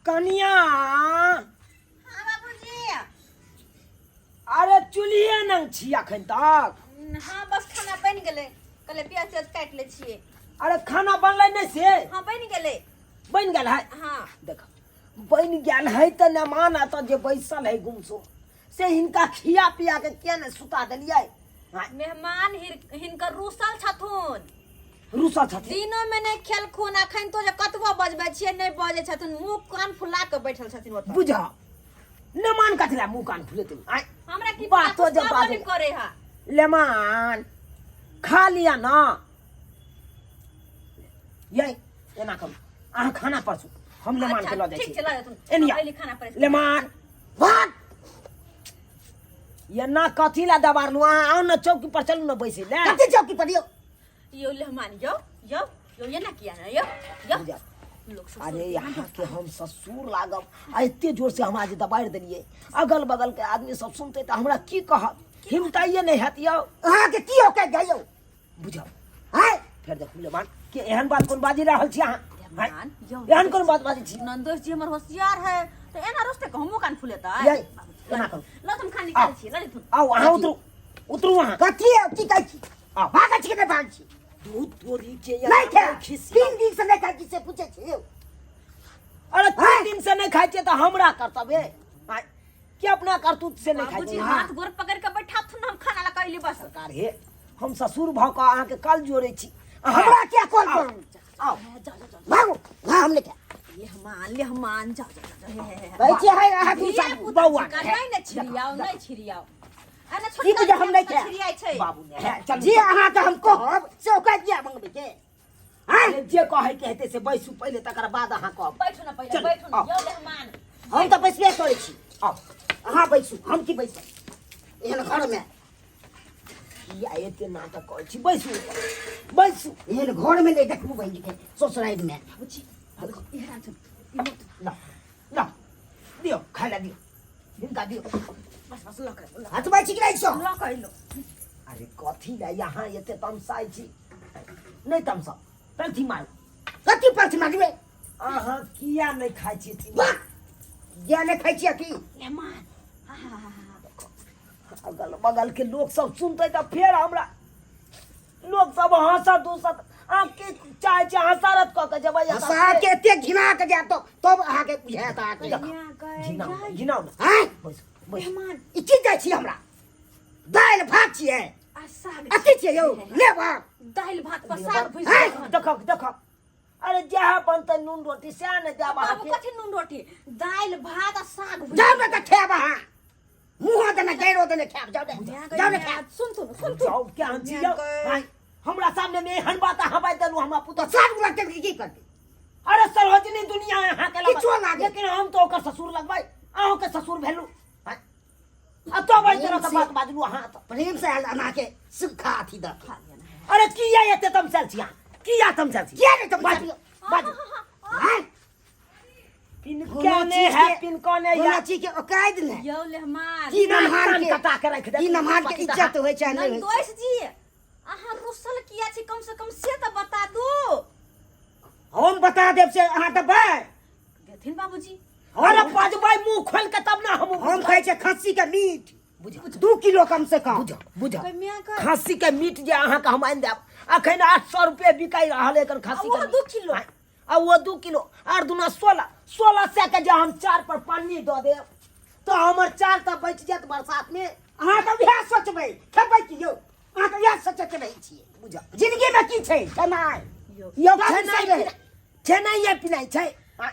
कनिया। हाँ बाबूजी। अरे चुल्हिए नंग छी अखन तक? हाँ, बस खाना बनि गेलै, कहले प्याज त्याज काटि लै छियै। अरे खाना बनलै नहि से? हाँ, बनि गेलै। बनि गेल है? हाँ। देख, बनि गेल है तऽ मेहमान एतऽ जे बैसल है गुमसुम, से हिनका खिया पिया के किया ने सुता देलियै? हाँ, मेहमान हिनकर रूसल छथुन। रूसल छथिन? दिनो में नहि खेलखुन, अखन तो जे कतबो बजबै छियै नहि बजै छथुन, मुँह कान फुला के बैठल छथिन ओतऽ। बुझा लेमान कथी ला मुँह कान फुलेतै? आँय, हमरा की बातो पता, जे कुछ बाजै नहि करे हा। लेमान खा लिया ना। ये एना करू, अहाँ खाना परसू, हम लेमान के लऽ जाइ ठीक छी। छै, लऽ जेथुन। एनिया। हम अयली खाना परसि। लेमान भाग, एना कथी ला दबारलू? अहाँ आउ ने, चौकी पर चलू ने बैसै ले। कथी चौकी पर यौ? यौ लेमान, यौ यौ यौ, एना किया ने यौ यौ? बुझा। लोक ससुर अरे के यहाँ के हम ससुर लागब आ एते जोर से हमरा जे दबारि देलियै, अगल बगल के आदमी सब सुनते तऽ हमरा की कहत? हिमताइए नहि हैत यौ। अहाँके की औकात जाइ यौ? बुझाउ। आँय? फेर देखू लेमान के एहन बात कोन बाजि रहल छी अहाँ? आँय? लेमान, यौ। एहन कोन बात बाजै छी? नंदोस जी हमर होशियार है, तो एना रोस्ते के हमो कान फुलेतै? यै, एना करू। ल तुम खाना निकाल छी, ल तुम। आउ अहाँ, उतरू उतरू अहाँ। कथी यौ, की कहै छी? आउ। भागै छी कि नहि भागै छी? दूध तोरी के नहि खाय खिस 3 दिन से नहि खाइ छी से पूछै छी यौ? अरे 3 आँय? दिन से नहि खाइ छियै तऽ हमरा कर्तव्य आँय, के अपना करतूत से नहि खाइ बाबूजी छियै? हाथ गोर पकड़ के बैठाथुन, हम खाना ला कैली बस। सरकार हे, हम ससुर भऽ कऽ अहाँके कल जोड़ै छी। हमरा किया कॉल आउ, करू? आउ। जा जा जा। भागू, हाँ, हम नहि खाय। ले हमान, ले हमान, जा जा जा, हे हे हे। कहै छियै है अहाँ दू धिया साल पुता बौआ, छिका, नहि ने छिड़ियाओ, नहि छिड़ियाओ। अरे की बुझे हम नहि छोटका खायब? छिड़ियाइ छै। बाबू ने है, चलू। जे अहाँके हम कहब से ओकरा किया मंगबै के? आँय? अरे जे कहै के हेतै से बैसू पहिले, तकर बाद अहाँ कहब। बैठू ने पहिले। चलू, बैठू ने। आउ। यौ मेहमान। हम तऽ बैसबे करै छी। आउ। अहाँ बैसू, हम की बैसब एहन घरमे? किया एते नाटक करै छी? बैसू बैसू। एहन घरमे नहि देखबू बहिनके ससुरारिमे। बाबूजी, बाबूजी, इहे राखू। ल ल, दियौ, खाय लए दियौ, हिनका दियौ। बस बस, लऽ के लऽ। हटबै छी कि नहि सो? लऽ के अइलो। अरे कथी लए यहाँ एते तमसाइ छी? नहि तमसाउ, पलथी मारू। कथी पलथी मारबै? अहाँ किया नहि खाइ छी? वाह, किया नहि खाइ छियै की? मेहमान, हा हा हा हा। अगल बगल के लोक सब सुनते तऽ फेर हमरा लोक सब हंसत दूसत। अहाँ की चाहै छी, हंसारत कऽ के जेबै एतऽ से? हँसा के एते घिना के जायब तऽ तब अहाँके बुझायत अहाँके। घिनाउ ने, घिनाउ ने। आँय? बैसू बैसू। मेहमान। ई की जाइ छी हमरा? दालि भात छियै? आ साग। अथी छियै यौ लेबर? दालि भात पर साग भुजि आँय? देलखुन। देखक देखक, अरे जएह बनतै नून रोटी सएह ने देब बाबू। अहाँके। कथी नून रोटी? दालि भात आ साग भुजि। जाउ ने तऽ खायब अहाँ, मुँहो देने गैरो देने खायब। जाउ ने, जाउ ने खायब। सुन सुन सुन। जाउ, केहन छी यौ? आँय, हमरा सामने में एहन बात अहाँ बाजि देलहुँ हमरा पुतहु। तऽ साग लगतै तऽ की करतै? अरे सरोजनी दुनिया अहाँके लगबै। किछो लागे। लेकिन हम तऽ ओकर ससुर लगबै, अहूँके ससुर भेलहुँ। आँय, आ तब एहि तरहके बात बाजलू अहाँ तऽ। प्रेम से आयल अनाके सुखा अथी दऽ के। अरे किया एते तमसायल छी अहाँ? किया तमसायल छी? किया नहि तमसायल? बाजू बाजू। आँय? पिनका ने है, पिनका ने कोनो या चीज के औकात नहि। यौ लेहमान। की नमहार कान के कटा के राखि देत। की नमहार के इज्जत होइ छै, नहि होइ छै? नंदोस जी, अहाँ रुसल किया छी, कम से कम से तऽ बता दू। हम बता देब से अहाँ देबै? देथिन बाबूजी। अरे बजबै मुंह खोल के तब ना हम। हम खाइ छियै खस्सी के मीट। बुझ 2 किलो कम से कम। बुझ बुझ। कोई मियाँ का खस्सी के मीट जे अहाँके हम आनि देब, अखन 800 रुपये बिकाइ रहल एखन खस्सी आ के ओहो मीट। 2 किलो। आ वो 2 किलो आर दूना 16, 1600 के जे हम चार पर पन्नी दऽ देब तऽ हमर चार तऽ बचि जायत बरसात मे। अहाँ तऽ इएह सोचबै, खेबै की यौ? अहाँ तऽ इएह सोचैत रहै छियै। बुझ, जिंदगी में की छै खेनाइ? यौ। यौ। बाबू खेनाइ सही रहै। खेनाइए पिनाइ छै आ,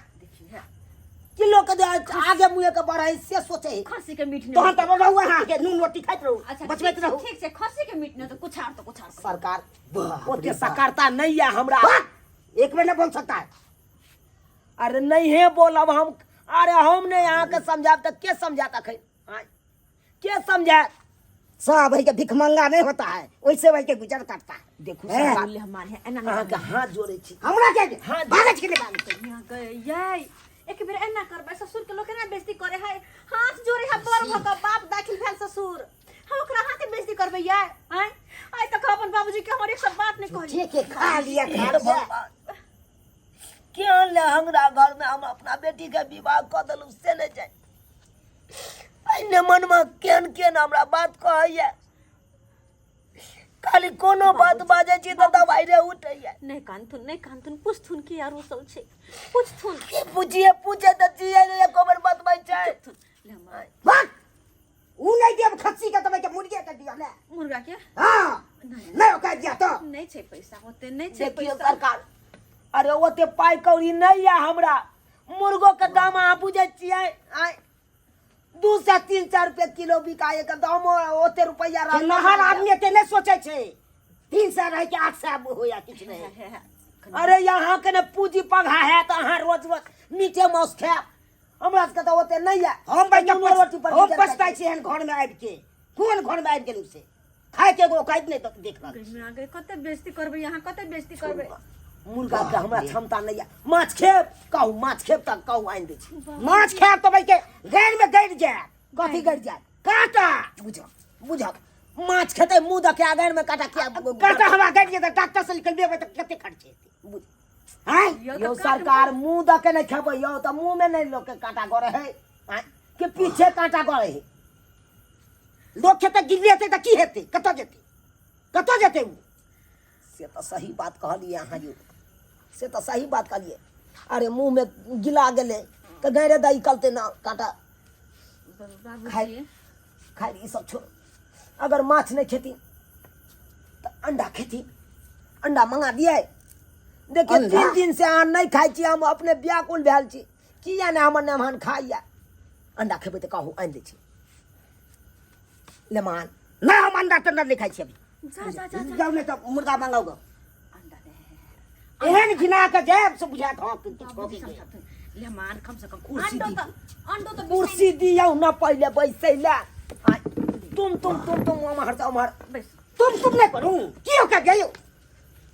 कि लोक के जे आगे मुँहे के बढ़ै से सोचै है। खस्सी के मीट नहीं? तहन तऽ रहू, अहाँके नून रोटी खाइत रहू। अच्छा, बचबैत ठीक रहू। ठीक छै, खस्सी के मीट नहीं तो कुछ आर, तो कुछ आर। सरकार, बाप रे ओते बाप। सकारता नहीं है हमरा। वाह! एक बेर नहीं बोल सकता है? अरे नहीं है बोलब हम। अरे हम नहीं अहाँके समझायब तऽ के समझायत अखन? आँय, के समझायत? सब है के भिखमंगा नहीं होता है, वैसे वही के गुजर करता है। देखू हैं? सरकार, लेहमान है एना नहीं। अहाँके हाथ जोड़ै छी। हमरा के हाँ। भागै छी कि नहि भागै? मियाँ गए यै, एक बेर एना करबै, ससुर के लोक एना बेइज्जती करे है? हाथ जोड़े है बड़ भऽ कऽ बाप दाखिल भेल ससुर, हम ओकरा हाथे बेइज्जती करबै यै? आँय, आइ तक अपन बाबूजी के हमर एक सब बात नहि कहली। ठीक है, खा लिया खा लिया। केहन लहंगरा घरमे हम अपना बेटीके विवाह कऽ देलहुँ से नहि जानि। एहिने मनमे केहन केहन हमरा बात कहैया, खाली कोनो बात बाजै छी तऽ दबाई रे उठैया। नहि कानथुन, नहि कानथुन, पूछथुन कि यार रुसल छै, पूछथुन। की पूछिए? पूछे तऽ छियै ने, एको बेर बतबै छै? ले माय। भाग, उ नहि देब खस्सी के, तबै के मुर्गे के दिअ ने। मुर्गा के? हाँ। नहि। नहि ओकरा दिअ तऽ नहि छै पैसा ओते, नहि छै देखियौ पैसा। सरकार, अरे ओते पाइ कौड़ी नहि यऽ हमरा। मुर्गो के दाम अहाँ बुझै छियै? आँय, 200-300 रुपए किलो बिकाय के दाम, ओते रुपैआ के नहर आदमी एते नहि सोचै छै, 300 रहै के 800 होया किछु नहि। हे, हे, हे। अरे यहाँ के ने पूंजी पघा है तऽ अहाँ रोज रोज मीटे मांस खायब। हमरा सबके तऽ ओते नहि यऽ। हम भाई नूनो रोटी पर हम गुजर पछताइ करै छी एहन घरमे आबि के, कोन घरमे आबि गेलहुँ से, खायके एगो औकात नहि देख रहल छी। गई गई, कते बेइज्जती करबै यहाँ, कते बेइज्जती करबै। मुर्गा के हमरा क्षमता नहि यऽ। माछ खेब कहू? माछ खेब तऽ कहू, आनि दै छी। माछ खायब तऽ भाई के गैर में गैर जायत। कथी गड़ि जायत? कांटा। बुझब बुझब, माछ खेतै मुँह दऽ के आगन में काटा किया? कांटा हमरा गैर जेतै, डॉक्टर से निकलबेबै तऽ कते खर्च हेतै? बुझ आँय यौ यौ तऽ सरकार, मुँह दऽ के नहि खेबै यौ तऽ मुँह में नहि लोक के कांटा गड़े है? आँय, के पीछे कांटा गड़े है? लोक खेतै गिरले हेतै तऽ की हेतै? कतऽ जेतै, कतऽ जेतै ओ? से तऽ सही बात कहलियै अहाँ यौ, से तऽ सही बात कहलियै। अरे मुँह में गिला गेलै तऽ गैरे दही कलतै ना कांटा। बाबूजी। खाइ ई सब छोड़, अगर माछ नहि खेती तऽ अंडा खेती, अंडा मंगा दियै। देखियौ, अंडा? 3 दिन से अहाँ नहि खाइ छी, हम अपने व्याकुल भेल छी, किया नहि हमर मेहमान खाइया। अंडा खेबै तऽ कहू, आनि दै छी लेमान। नहि, हम अंडा तंडा नहि खाइ छी अभी। जा जा जा जा। जाउ नहि तऽ मुर्गा मंगाउ गऽ। अंडा दे। एहन घिना कऽ जायब से बुझायत हँ कि किछु कऽ बाबूजी के गेल। समझाथुन, लेमान कम से कम कुर्सी अंडो दी। तऽ अंडो तऽ कुर्सी दियौ न पहिले बैसै लए। आँय, तुम तुम तुम तुम ओम्हर से ओम्हर। बैस। तुम नहि करू की ओकरा गयो?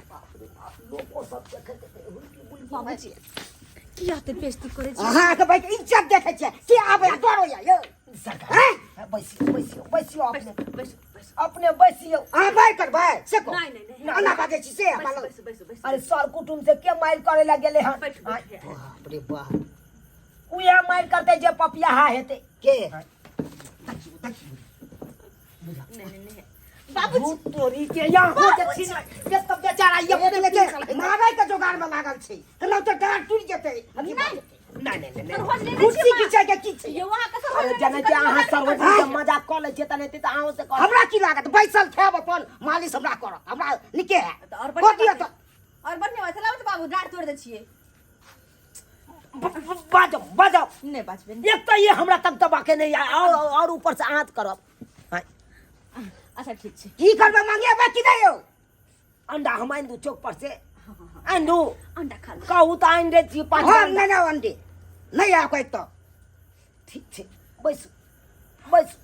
बाप रे बाप, लोको सब देखैत हेतै, हुलकी बुलकी। बाबूजी, किया ते बेइज्जती करै छी? अहाँके भाई के इज्जत देखै छियै के आबै आ डरो या यौ? सरकार हैं? बैसियौ बैसियौ बैसियौ, बैस अपने बैस बैस। अपने बैसियौ। अहाँ बाइ करबै से कहू। नहि नहि नहि। एना बाजै छी से बैस हमरा बैस बैस बैस। अरे सर कुटुम से के मारि करे ला गेलै हन? बैठ बैठ। बाप रे बाप। उएह मारि करतै जे पपियाहा हेतै। के देखियौ देखियौ। नहि नहि नहि बाबूजी। भूत तोरी के यहाँ हो देखी ना ये सब बेचारा ये अपने के मारै के जोगार में लागल छै, केना तऽ डाँट टूटि जेतै अथी भऽ जेतै। नहीं नहीं नहीं। सरोज लेने कुर्सी छियै। खींचै के की छै? यौ अहाँ के सरोज अरे लेने जनै छी, छै अहाँ कनी सरोज मजाक के मजाक कऽ लै छियै तने तऽ अहाँ से कह। हमरा की लागत, बैसल खायब अपन मालिश हमरा करत, हमरा नीके है। तऽ आओर कऽ बढ़िआँ दिअ बात तऽ है। आओर बढ़िआँ बात छै। लाबू तऽ बाबू, डाँट तोड़ि दै छियै। बाजो बाजो। नहि बाजबै। एक तऽ ये हमरा तक दबा के नहीं आय, और और ऊपर से हाथ करब। आय, अच्छा ठीक छै। की करबै, मंगेबै की नहि यौ? अंडा हम आनि दू चौक पर से? हँ हँ हँ। आनि दू? अंडा खा लू। कहू तऽ आनि दै छी 5 हम अंडा। नहि नहि, अंडे नहि आब कहै तऽ। ठीक छै, बैसू बैसू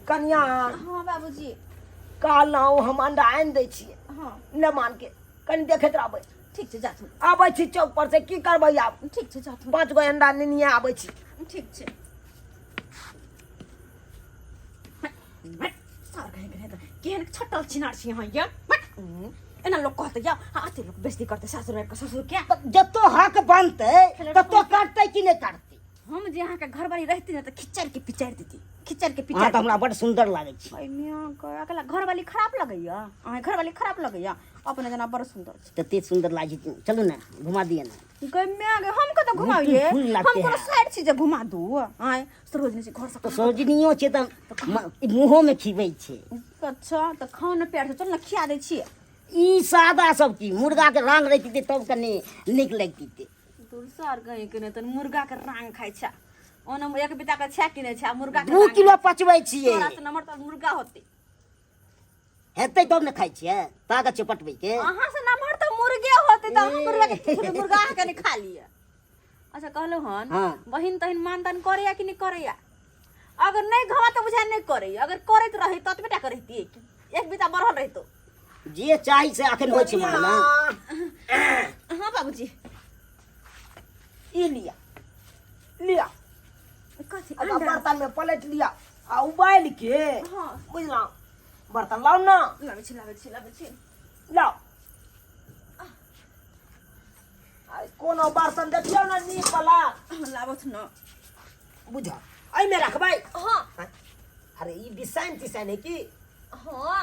कनिया। हँ बाबूजी। कहलहुँ हम अंडा आनि दै छियै। हँ। मेहमान के कनि देखैत रहबै। ठीक छै, जाथुन। आबै छी चौक पर से, की करबै आब? ठीक छै, जाथुन। 5 गो अंडा नेने आबै छी। ठीक छै। सार कहीं गेलै तऽ केहन छटल छिनार छी अहाँ ये। एना लोक कहतै या अते लोक बेइज्जती करतै सासुर आबि कऽ ससुर के? तऽ जतो हक बनतै ततो काटतै कि नहि काटतै? हम जे अहाँके घरवाली रहती ने तऽ खिचड़ के पिचारि देती, खिचड़ के अहाँ पिचारि। तऽ हमरा बड्ड सुन्दर लागै छी। अय मियाँ के अकेला घरवाली खराब लगैया? अहाँ घरवाली खराब लगैया? अपने जेना बड़ सुन्दर छै। तते सुन्दर लागै छी, चलू ने घुमा दिअ ने। गै माय गै, हम कतऽ घुमाबियै? फूल हम लागते कोनो है। साइड छी जे घुमा दू? आँय, सरोजनी छी घर से तऽ सरोजनियो छै तऽ ई मुँहोमे खिबै छै। अच्छा तऽ खाओ ने प्यार से, चल ने खिया दै छियै। ई सादा सब की मुर्गा के रंग रहितै तब कनि नीक लगितै। दूर गई के नहि तऽ मुर्गा के रांग खाइ छै, ओना एक बिता के छै कि नहि छै आ मुर्गा के 2 रांग किलो पचबै छियै। तोरा से नमहर तऽ मुर्गा होतै। हेतै तब ने खाइ छियै, ताकत छै पटबै के। अहाँ से नमहर तऽ मुर्गे होतै, तऽ अहाँ मुर्गा के की खेबै? मुर्गा अहाँ कनि खा लिअ। अच्छा कहलहुँ हन, हाँ। बहिन तहिन मानदान करैया कि नहि करैया? अगर नहि घवा तऽ बुझाय नहि करैया, अगर करैत रही तऽ ओतबे टा करैतियै, एक बीता बढ़ल रहितो। जे चाही से अखन होइ छै माना। हाँ बाबूजी। ई लिअ लिअ। कथी? ओकरा अंडा? बर्तन में पलटि लिअ आ उबालि के। हाँ। बुझलहुँ, बर्तन लाउ ने। लाबै छी लाबै छी लाबै छी। लाउ, कोनो बर्तन देखियौ ने नीक वाला। लाबथ न। बुझ, एहिमे रखबै। हाँ। अरे, ई बिसाइन तिसाइन है की? हाँ।